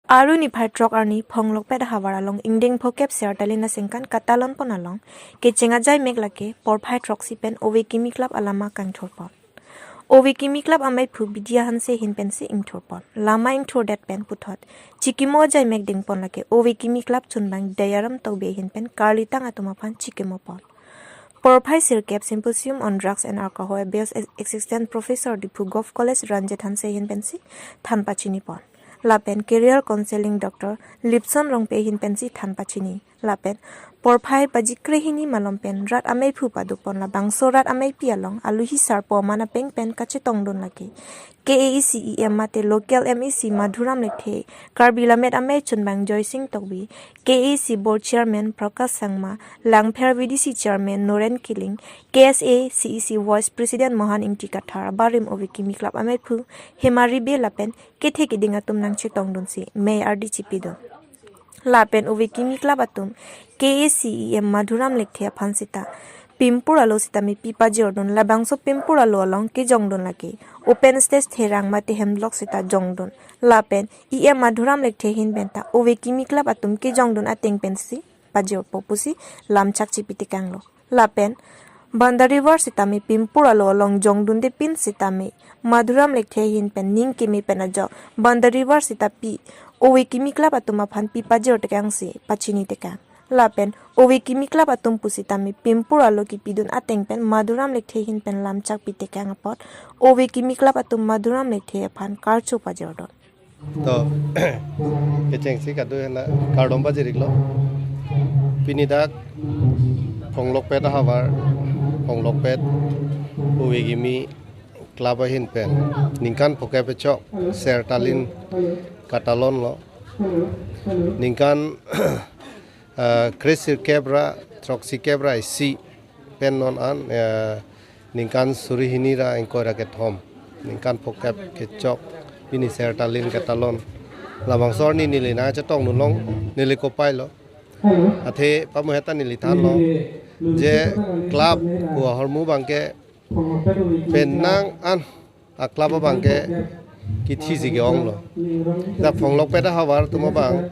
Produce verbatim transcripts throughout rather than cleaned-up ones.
Aru niphai throk arni Phonglokpet ahavar along ingdeng phokep Sertalin aningkan katalon pon along kecheng ajai mek lake porphai throksi pen Ove Kimi Club alama kangthur pon. Ove Kimi Club ameiphu Bidya Hanse ahin pensi ingthur pon. Lama ingthur det pen puthot chikimo ajai mek deng pon lake Ove Kimi Club chunbang Dayaram Tokbi ahin pen karlitang atum aphan chikimo pon. Porphai sirkep Symposium on Drugs and Alcohol Abuse, Assistant Professor Diphu Govt College Ranjit Hanse ahin pensi than pachini pon. Lapen Career Counseling Doctor Lipson Rongpi ahin pensi than pachini. Lapen porphai baji krehini malom pen rat ameiphu pado pon labangso rat ameipi along aluhi sarpo aman apeng pen kachetongdun lake K A A C E M mate local M A C Madhuram Lekthe, Karbi Lammet Amei chunbang Joysing Tokbi, K A A C Board Chairman Prakash Sangma, Langpher V D C Chairman Noren Killing, K S A C E C Vice President Mohan Ingti Kathar, abarim Ove Kimi Club ameiphu Hemari Bey lapen kethe keding atum nangchetongdunsi mei ardi chipidun. Lapen Ove Kimi Club atum K A A C E M Madhuram Lekthe aphan sita pimpur alo sitame pi pajordun, labangso pimpur alo along kejongdun lake open stage therang mate hem block sita jongdun. Lapen E M Madhuram Lekthe ahin penta Ove Kimi Club atum kejongdun ateng pensi pajorpo pusi lamchak chipi tekanglo. Lapen Bandarivar sitame pimpur alo along jongdunde pin sitame Madhuram Lekthe ahin pen ning keme pen ajok Bandarivar sita pi Ove Kimi Club atum aphan pi pajor tekangsi pachini tekang. Lapen Ove Kimi Club atum pusitame pimpur alo kipidun ateng pen Madhuram Lekthe ahin pen lamchak pi tekang apot Ove Kimi Club atum Madhuram Lekthe aphan karcho pajordun. To, kechengsi kado hena kardom pajir-iklo. Pini dak Phonglokpet ahavar, Phonglokpet Ove Kimi Club ahin pen ningkan phokep kechok Sertalin katalonlo. Ningkan, eh, kre sirkep ra throksi kep ra isi pen non an, eh, ningkan suri hini ra ingkoi ra kethom, ningkan phokep kechok pini Sertalin katalon. Labangso arni neli nangchetongdunlong, neli kopai lo. Athe pamuheta neli thanlo je club pu ahormu abangke penang an a club abangke kethisi ke-onglo. Dak Phonglokpet ahavar atum abang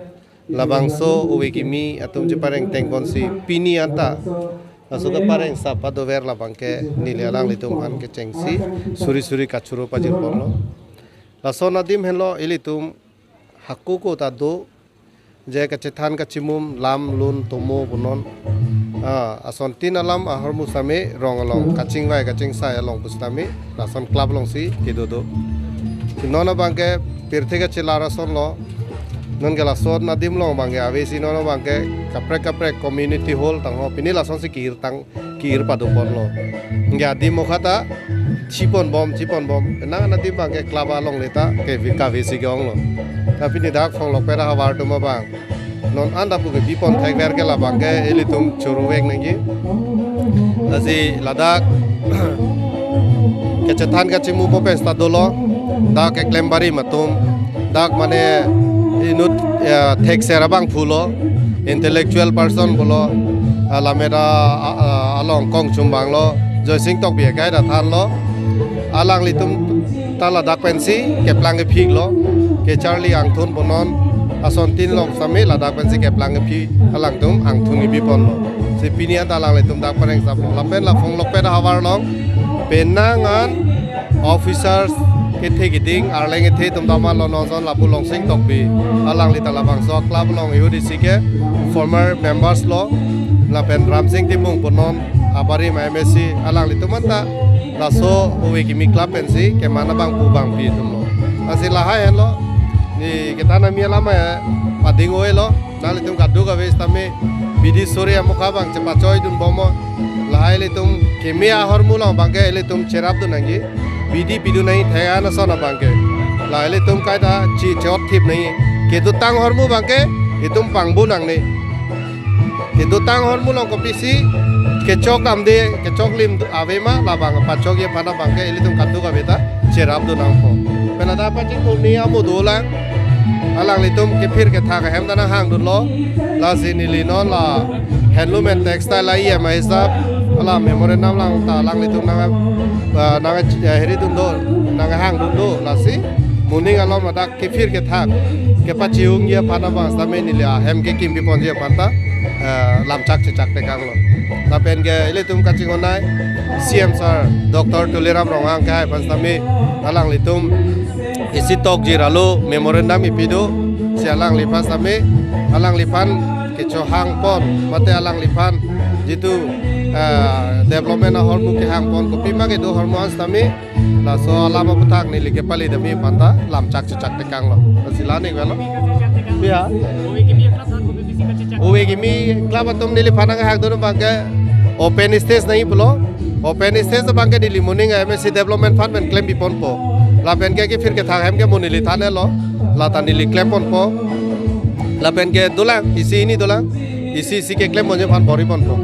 labangso Ove Kimi atum chepareng tengponsi pini anta laso kepareng sapa dover labangke neli alanglitum aphan kechengsi suri suri kachoro pajirponlo. Lason adim henlo ilitum hako ko ta do je kachethan kachimum lam lun tomo punon. Ah, asontin alam ahormu sitame rong along kachingvai kachingsai along pusitame lason club alongsi kedo do. Non abangke pirthe kachelar asonlo. Nonke lason adim along abangke avesi non abangke kaprek kaprek community hall tangho pini lasonsi kir tang kir padoponlo. Nge adim okhata chipon bom, chipon bom. Nang adim abangke club along leta ke vi-, kavesi ke-onglo. Tapi pini dak Phonglokpet ahavar atum abang non anta pu kebipon thekver ke labangke ilitum choruvek nangji. Lasi ladak kachethan kachimu po pen sita dolo. Dak keklem barim atum, dak mane inut, ya, thekser abangphulo, intellectual person pulo, ah, Lammet a, a, a, along kong chumbanglo, Joysing Tokbi akai ta thanlo. Alanglitum ta ladak pensi keplang kephiklo, kecharli angthun punon, asontin along sitame ladak pensi keplang kephi alangtum angthun kebiponlo. Si pini anta alanglitum dak pareng saplo. Lapen la Phonglokpet ahavar along penang an officers kethe keding arleng kethe atum ta manlo, non ason lapu Longsing Tokbi. Alangli ta labangso club along ihut isi ke former members lo. Lapen Ramsing Timung punon abarim M A C, alanglitum anta laso Ove Kimi Club pensi keman abangphu bangpi atumlo. Lasi lahai henlo, ne kethan ami alam, eh, pading oilo. Nanglitum kadokave sitame bidi sore amokha abang chepachoidun bomlo. Lahai ilitum keme ahormu along abangke ilitum cherapdun nangji. Bidi pidun nangji thek-an ason abangke. Lahai ilitum kaita chi chot thip nangji. Kedotang ahormu abangke itum pangbu nangne. Kedotang ahormu along kopisi kechok damde, kechok lim ave ma, labang pachokji aphan abangke ilitum kadokave ta cherapdun nangpo. Pen ladak pachingthurni amo dolang. Alanglitum kephir kethak ahem ta nanghangdunlo. Lasi neli non la handloom and textile a E M I hisap, hala memorandum lang ta alanglitum nang, ah, nang, eh, heri dun do, nanghangdun do. Lasi moning alom ladak kephir kethak kepachingji aphan abang sitame neli ahem kekim piponji aphan ta, eh, lamchak chechak tekanglo. Lapen ke ilitum kachinghon-ai C M sir Doctor Tuliram Ronghang kehai aphan sitame alanglitum isi tokjir alo memorandum ipi do, si alangliphan sitame alangliphan kechohangpon mate alangliphan jitu, eh, development ahormu kehangpon kopima kedo ahormu an sitame laso alam aputhak neli kepali dami aphan ta lamchak chechak tekanglo. Lasi la ning velo. Ya. Ove Kimi Club atum neliphan nanghang dun abang ke open stage nangji pulo. Open stage abang ke neli moning M S C Development Fund pen klem piponpo. Lapen ke kephir kethak ahem ke mo neli than-etlo. Lata neli klemponpo. Lapen ke dolang, isi hini dolang. Isi isi keklem ponji aphan bor-iponpo.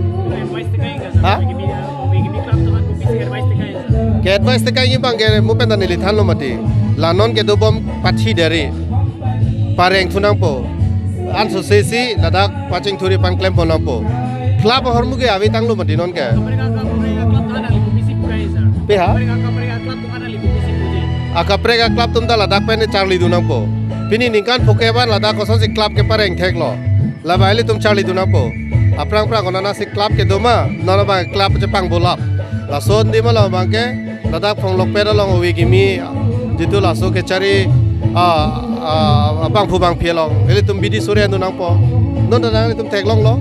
Ha? Ke-advice tekangji abang ke mo pen ta neli thanlo mati. La non kedobom pathi deri. Pareng thunangpo. Ansose si ladak pachingthur-i aphan klempon nangpo. Club ahormu ke ave tanglo mati non ke. Pe ha? Akaprek a-club atum ta ladak pen charlidun nangpo. Pini ningkan phoke abang ladak kosonsi club kepareng theklo. Laba ilitum charlidun nangpo. Aphrang phrang konatsi club kedo ma, non abang club chepangbolap. Lason di ma labang ke, ladak Phonglokpet along Ove Kimi, jitu laso kechari, ah, ah, abangphu bangphi along ilitum bidi sore dun nangpo. Non ta nanglitum theklonglo.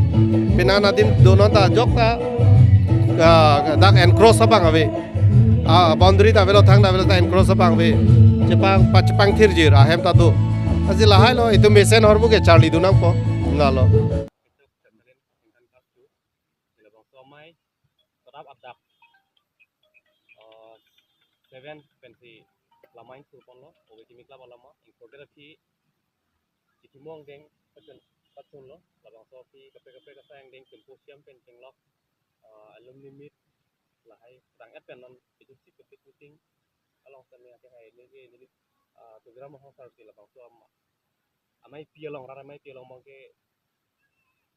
Pini adim do non ta ajok ta, ah, dak encroach abang ave. Ah, boundary ta avelo, thang ta avelo, ta encroach abang ave. Chepang, pa chepangthirjir ahem ta do. Lasi lahailo, itum mesen ahormu ke charlidun nangpo. Lalo. Labangso amei, kadap adak, eh, seven pensi la amei thurponlo, Ove Kimi Club alama, ingkoi dera ki chikimong deng pachun, pachunlo, labangso ki kaprek kaprek asai angdeng symposium pen chenglok, eh, alumni meet, lahai rang et pen non itu si public meeting along sitame ake hai neli, neli, eh, program ahong sarsi labangso ama, ameipi along, rat ameipi along abang ke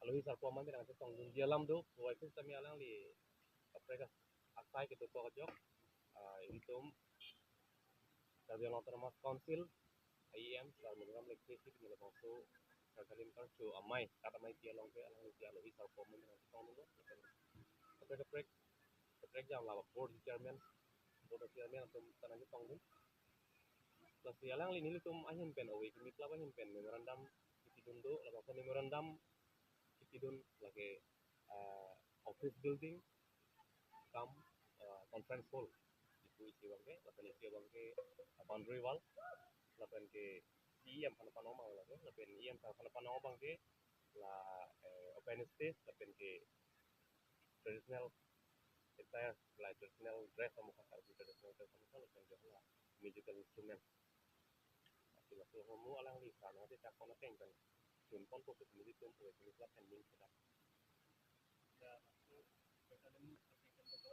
alohi sarpo aman nangchetongdun dia lam do, wai pis kami alangli kaprek asai kedo ajok, ah, itum Karbi Anglong Autonomous Council, I E M, Sar Monirem Lekthe si neli labangso Karkalim Karcho amei, rat ameipi along ke alangli alohi sarpo aman nangchetongdun do, kaprek kaprek, kaprek jam laba board chairman, board chairman atum ta nangchetongdun. Lasi alangli nelitum ahin pen, Ove Kimi Club ahin pen memorandum kipidun do, labangso memorandum kipidun lake, eh, office building cum, eh, conference hall. Itu isi abang ke, lapen isi abang ke, eh, boundary wall, lapen ke E M aphan pano abang lake, lapen E M aphan pano abang ke, la, eh, open stage, lapen ke traditional attire, la traditional dress amukha, traditional dress amukha, lapen ke la musical instrument. Lasi laso ahormu alangli sarna te chak pon ateng pen chunponpo pu nelitum Ove Kimi Club pen ning setup.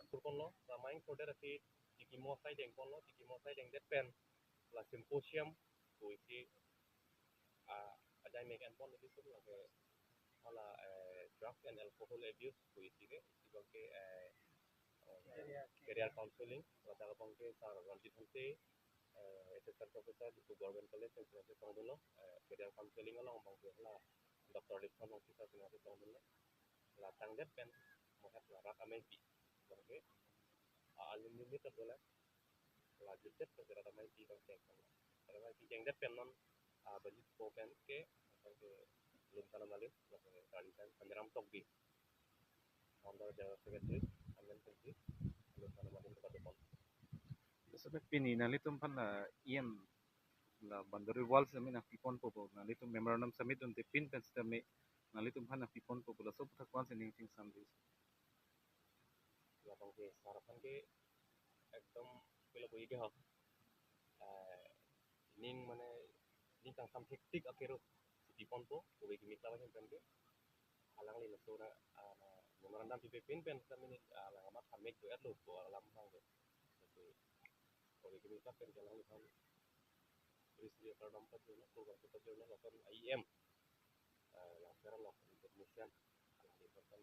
Thurponlo, la amei ingkoi dera ki chikimo asai dengponlo, chikimo asai dengdet pen la symposium pu isi, ah, ajai mek enpon nelitum lake hala, eh, drugs and alcohol abuse pu isi ke, isi abang ke, eh, eh, career counseling, ladak abang ke Sar Ranjit Hanse, eh, Assistant Professor Diphu Government College, nangchetongdunlo, eh, career counseling along abang ke la Doctor Lipson Rongpi sir nangchetongdunlo. La tangdet pen, mohet la rat ameipi abang ke, ah, alumni meet dolang. La jutdet pen rat ameipi abang cheng. Rat ameipi chengdet pen non, ah, bajut po pen ke, abang ke Lun Tanamalin, lapen ke Karli Tang, Sanjaram Tokbi, Founder General Secretary, amen pensi Lun Tanamalin kepadopon. Laso pen pini nanglitum aphan la E M la boundary wall sitame nangpiponpo pu, nanglitum memorandum submit dunte pin pen sitame nanglitum aphan nangpiponpo pu, laso aputhak ko-ansi ning chingsamji? Labang ke sar aphan ke ekdom pilo pu ike ho. Eh, ning mane ning kangsam hektik akero si piponpo, Ove Kimi Club ahin pen ke. Alangli laso na, ah, na memorandum pipe pin pen sitame neli, ah, alang amat thamek do-etlo pu alam abang ke. Lasi Ove Kimi Club pen ke alangliphan Sri Sri Akardom pajirno, program pajirno, lapen I E M, eh, Langser along recognition, alangli lapen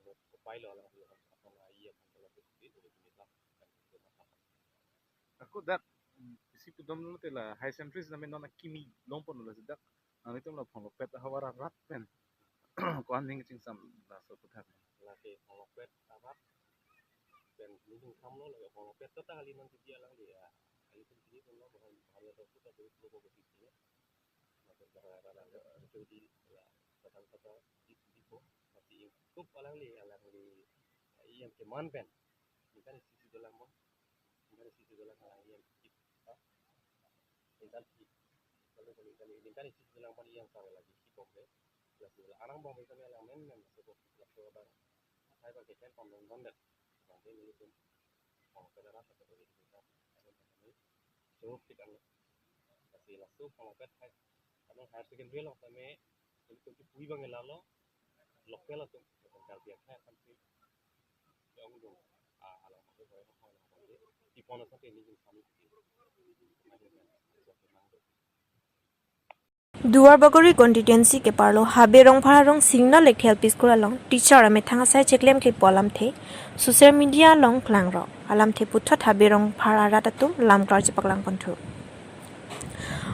umut kopai lo alangli lapen I E M aphan ke lapu si Ove Kimi Club pen ke masa. Ako dak, mm, isi pudamlo te la High Century sitame non akimi longponlo, lasi dak Nanglitum la Phonglokpet ahavar arat pen ko-an ning chingsam laso aputhak? Lake Phonglokpet arat pen ning khamlo, lake Phonglokpet ta kali, non titi alangli ya. Kali pun titi pun lo, bahkan bahkan ya, to kita dulu lo ko titi ya. Maka bahkan ada ada itu di ya, kadang kata di di ko, tapi cukup alangli, alangli yang keman pen. Ini kan isi isi dolang mo. Ini kan isi isi dolang, alangli yang keep. Ini kan keep. Kalau kalau ini kan isi isi dolang pan yang kami lagi keep, oke. Jelas jelas. Arang bang bisa alang men men, so ko jelas ko bang. Saya pakai kan pondon pondon. Bang ini pun. Kalau pada rasa betul itu kita. Cukup kita. Kasi laso Phonglokpet hai. Karena higher secondary lo kami, itu tuh pui bang lalo, local atum, bukan Karbi Anglong, kan sih. Yang dong, ah, alam apa, apa, apa, apa, di Pono sampai ini kami. Duarbagori constituency keparlo Habe Rongphar arong Singno Lekthe L P School along teacher amethang asai cheklem klepo alamthe social media along klangrok. Alamthe puthot Habe Rongphar arat atum lamklar chepaklang ponthu.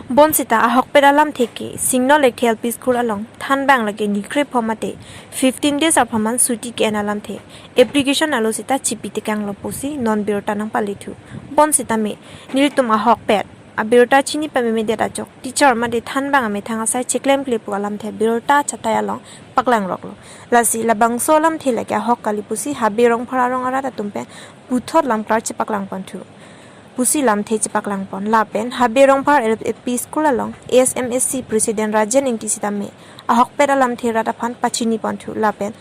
Bonsita ahokpet alamthe ke Singno Lekthe L P School along thanbang lake nikre pho mate fifteen days apharman suti ke-en alamthe application alo sita chipi tekanglo pusi non birta nangpalithu. Bonsitame nelitum ahokpet abirta chini pamemedet ajok teacher mate thanbang amethang asai cheklem klepo alamthe birta chatai along paklangroklo. Lasi labangso alamthe lake ahok kali pusi Habe Rongphar arong arat atum pen puthot lamklar chepaklang ponthu pusi lamthe chepaklang pon. Lapen Habe Rongphar L P School along A S M A C President Rajen Ingti sitame ahokpet alamthe rat aphan pachini ponthu. Lapen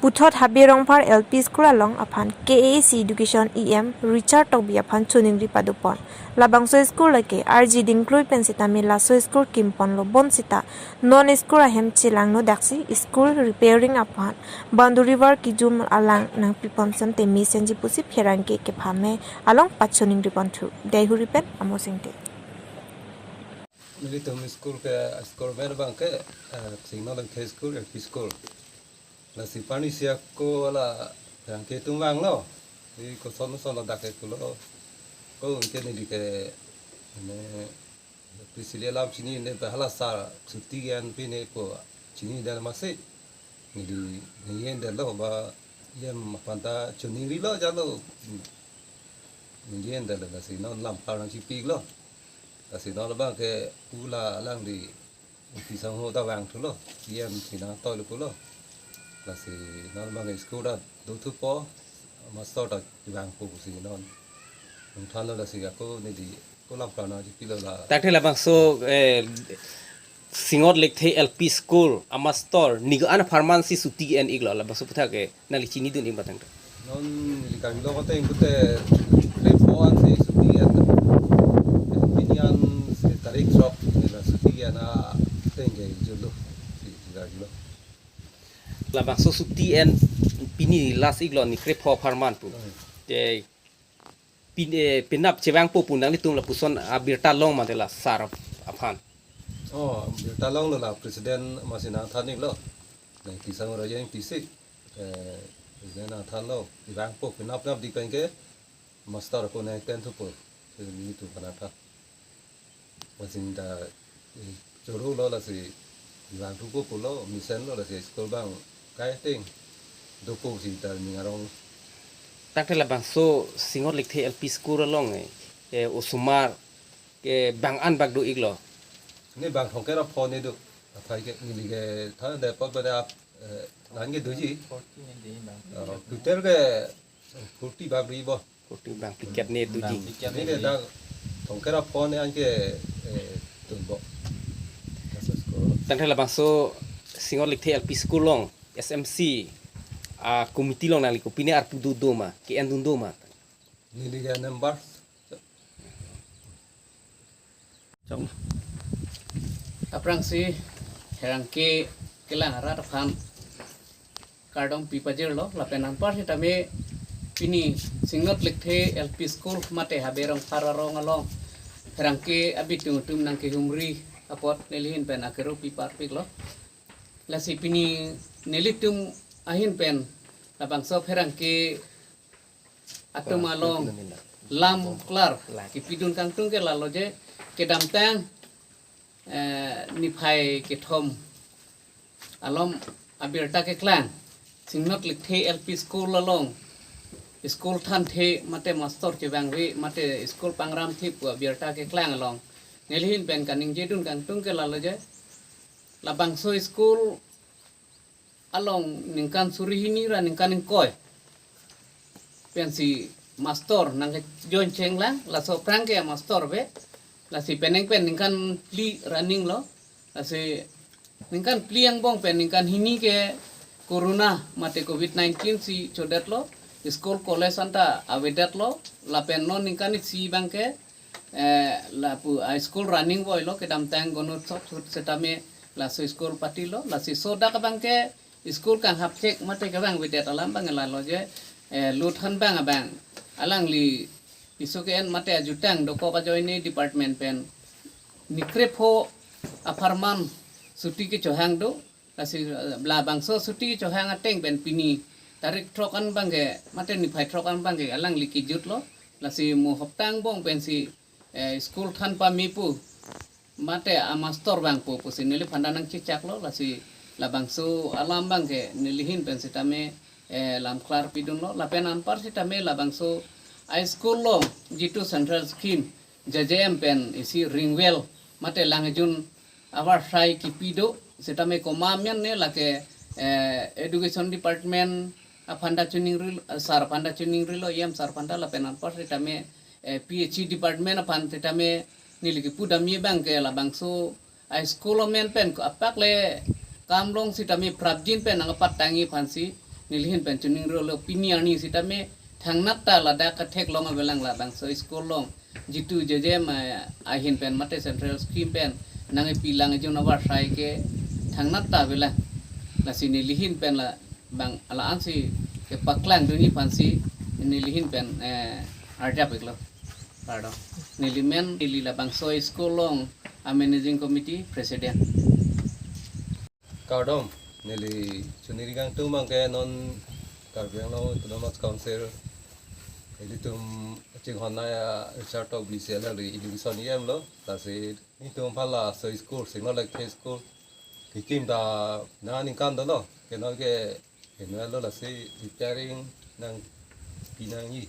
puthot Habe Rongphar L P School along aphan K A A C Education E M Richard Tokbi aphan choningri pado pon. Labangso school lake arji dingklui pen sitame laso school kim ponlo. Bonsita non school ahem chelangno daksi school repairing aphan boundary wall kejum alang nangpi pon sante mesenji pusi pherangke kephame along pachoningri ponthu. Deihori pen Amo Singte. Nelitum school ke, school men bang ke, eh, Singno Lekthe School, L P School. Lasi pani sia ko la yang ke tung vanglo. Di koson son lo dak ke kulo. Ko ke neli ke ne pisili alam chinine ta hala sa suti an pine ko chinine masi. Neli neli endetlo ba yam aphan ta choningrilo jalo. Neli endetlo, lasi non lamklar nangchipiklo. Lasi non bang ke ula alangli Ingti sangho ta vangthulo, E M si nangtoi lo pulo. Lasi non bang ke school ta dothupo, master ta vangpo pusi non nangthanlo. Lasi ako neli ko lamklar nangchipilo la. Tangte labangso, eh, Singno Lekthe L P School amaster ni ko-an apharman si suti en-iklo, labangso aputhak ke nangli chinidun-ik ma tangte? Non neli kanglo koteng pute grade four an si suti en. Pini an si tarik throk neli suti en ateng ke jolo si, si kanglo. Labangso suti en pini last-iklo, ni grade four apharman pu. Hmm. Te pin, eh, penap chevangpo pu nanglitum lapuson abirta long mate la sir aphan? Oh, birta longlo, la president masi nangthan-iklo. Nang kisang ora yang pisik. Eh, president nangthanlo. Vangpo penap nap di pen ke master ako nangthan thupo. Nelitum aphan nangthan. Masi ta, eh, choro lo, lasi vangthupo pulo, mesenlo, lasi school bang kaiteng dopo si ta ning arong. Tangte labangso Singno Lekthe L P School along, eh, eh, osomar, eh, bang-an bak do-iklo? Ne bang thomkep ra pho ne do. Aphai ke neli ke than de pot pada, eh, lan ke doji. Oh, total ke forty bak doji bo. Forty bang ticket ne doji. Ticket ne doji. Dak thomkep ra pho ne anke, eh, tunbo. Kasus ko. Tangte labangso Singno Lekthe L P School along S M C a committee along nangli kopine arpu do do ma, ke-endun do ma? Neli ke members. Chong. Aphrangsi pherangke kelang arat aphan kardom pi pajirlo, lapen anpar sitame pini Singno Lekthe L P School mate Habe Rongphar arong along pherangke abitung atum nangkehumri apot nelihin pen akero pi parpiklo. Lasi pini nelitum ahin pen labangso pherangke atum along lamklar kipidun kangtung ke lalo je, kedamtang eh, niphai kethom alom abirta keklang, Singnot Lekthe L P School along school thanthe mate master chevangve mate school pangramthe pu abirta keklang along nelihin pen kaningjedun kangtung ke lalo je, labangso school along ningkan suri hini ra ningkan ingkoi pensi master nangkejoin chenglang, laso aphrang ke master ave, lasi penang pen ningkan phli running lo, lasi ningkan phli angbong pen ningkan hini ke corona mate covid nineteen si chodetlo, school college anta avedetlo, lapen non ningkan isi abang ke, eh, lapu a school running boy lo, kedamtang Gonotsov ahut setame laso school patilo, lasi sodak abang ke school kanghap chek mate kevangvedet alam abang lalo je, eh, Lothan bang abang alangli piso ke-en mate ajutang dokok ajoine department pen nikrepho apharman chuti kechohang do, lasi, eh, labangso chuti kechohang ateng pen pini tarik throk an abang ke mate niphai throk an abang ke alangli kejutlo, lasi mo hopta angbong pensi, eh, school than pame pu mate a master vangpo pusi neliphan ta nangchechaklo, lasi labangso alam abang ke nelihin pen setame, eh, lamklar pidunlo, lapen anpar setame labangso a school along jitu central scheme J J M pen isi ring well mate lang ejun avarsai kipi do, setame komat amen ne lake, eh, education department aphan ta chiningrilo, sir aphan ta chiningrilo, E M sir aphan ta, lapen anpar setame, eh, P H E department aphan setame neli kipudamji abang ke labangso a school amen pen ko apak le kam along setame prapjin pen nangpattangji aphansi nelihin pen chiningrilo, pini arni setame thangnat ta ladak ketheklong avelang, labangso school along jitu J J M, eh, ahin pen mate central scheme pen nangkepi lang ejun avarsai ke thangnat ta avelang, lasi nelihin pen labang ala-ansi kepaklangdunji aphansi nelihin pen, eh, arjap iklo. Kardom. Neli men, neli labangso a school along a managing committee president. Kardom, neli chuningri kangtung abang ke non Karbi Anglong Autonomous Council ilitum chinghon nai a Richard Tokbi si alangli education E M lo, lasi nelitum aphan laso school, Singnot Lekthe School kekim ta nangning kan dolo, ke non ke annual lo, lasi repairing nangpi nangji,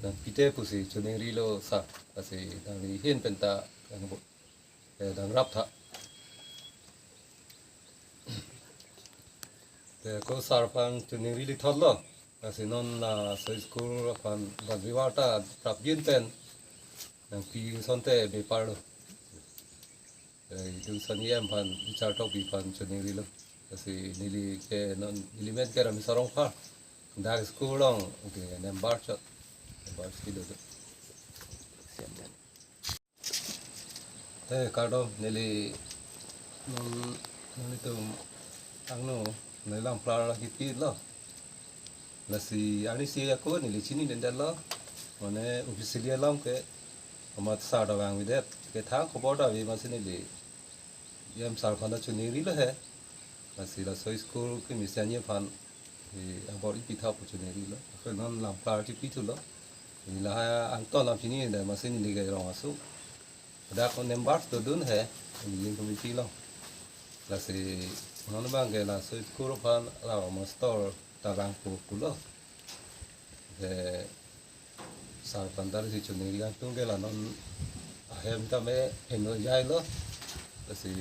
nangpite pusi chiningrilo sir, lasi nanglihin pen ta nang bo, eh, nangrap tha. Te ko sir aphan chiningri lithotlo, lasi non laso school aphan banvivar ta prapjin pen nangpi asonte bepar lo. Eh, itum sani em aphan, Richard Tokbi aphan chiningrilo. Lasi neli ke non, neli men ke Ramisarong Phar. Dak school along ke nembar chot. Nembar si do. Eh, kardom, neli non, non itum angno neli lamklar lagi pilo. Lasi arnisi ako neli chinidendetlo. Mane officially alam ke amat sir ta vangvedet. Ke thang khobor ta ave, amatsi neli E M sir aphan ta chiningrilo he. Lasi laso school kimi sanya aphan, eh, abor ipi tha pu chiningrilo. Ako non lamklar chipithulo. Neli lahai angton lam chinidetdet, amatsi neli ke rong asu. Dak members dodun he, managing committee along. Lasi non abang ke laso school aphan la master ta vangpo pulo. Ke sir aphan ta si chiningri kangtung ke la non ahem tame heno jailo. Lasi